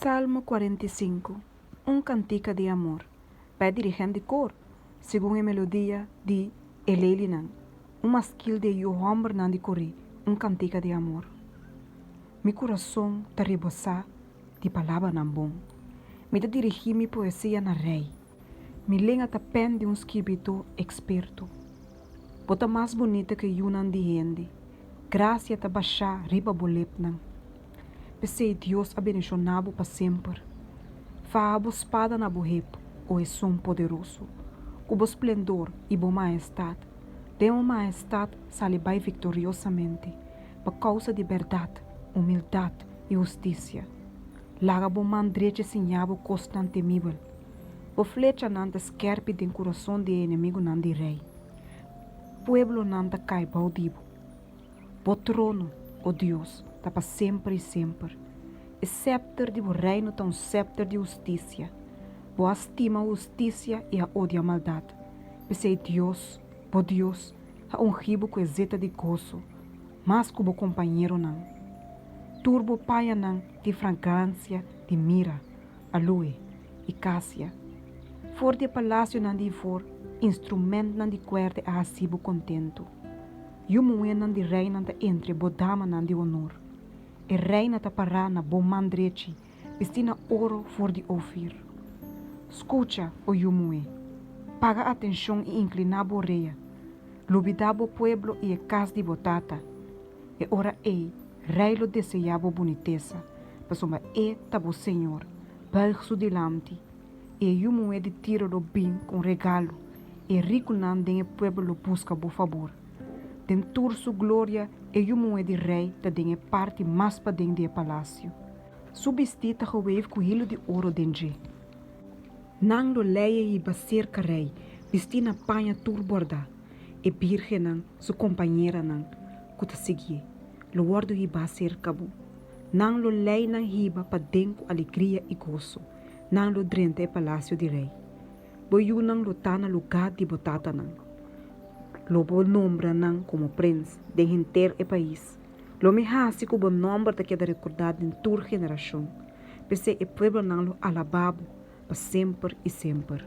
Salmo 45, Un kantika di amor, pa e dirigent di kor, segun e melodia di E Lelinan, un maskil di e yu hòmbernan di Koré, un kantika di amor. Mi kurason ta rebosá di palabranan bon. Mi ta dirigí mi poesia na rei. Mi lenga ta pen di un skirbidó eksperto. Bo ta mas bunita ku e yunan di hende. Grasia ta bashá riba bo lepnan. P'esei Dios a bendishoná bo pa semper. Faha bo spada na bo hep, o Esun Poderoso, ku bo splendor i bo mahestat. Den bo mahestat sali bai viktoriosamente, pa kousa di bèrdat, humildat i hustisia. Laga bo man drechi siña bo kosnan temibel. Bo flechanan ta skèrpi den kurason di e enemigunan di rei. Pueblonan ta kai bou di bo. Bo trono, o Dios, ta pa semper i semper. E sèpter di bo reino ta un sèpter di hustisia. Bo a stima hustisia i a odia maldat. P'esei Dios, bo Dios, a ungí bo ku e zeta di goso, mas ku bo kompañeronan. Tur bo pañanan tin fragransia di mira, aloe i kasia. For di e palasionan di ivor, instrumentnan di kuèrdè a hasi bo kontentu. Yu muhénan di reinan ta entre bo damanan di honor. E reina ta pará na bo man drechi, bistí na oro for di Ofir. Skucha, o yu muhé. Paga atenshon i inkliná bo orea. Lubidá bo pueblo i e kas di bo tata. E ora ei, rei lo deseá bo bunitesa, pasobra e ta bo señor. Buig su dilanti, i e yu muhé di Tiro lo bin ku un regalo, i e rikunan den e pueblo lo buska bo fabor. Den tur su gloria, e yu muhé di rei ta den e parti mas paden di e palasio. Su bistí ta geweef ku hilu di oro den dje. Nan lo lei e hiba serka rei, bistí na paña tur bordá. E bírgennan, su kompañeranan ku ta siguié, lo wòrdu hibá serka bo. Nan lo lei nan hiba paden ku alegria i goso, nan lo drenta e palasio di rei. Bo yunan lo ta na lugá di bo tatanan. Lo bo nombra nan komo prens den henter e pais. Lo mi hasi ku bo nòmber ta keda rekordá den tur generashon. P'esei e pueblonan lo alabá bo pa semper i semper.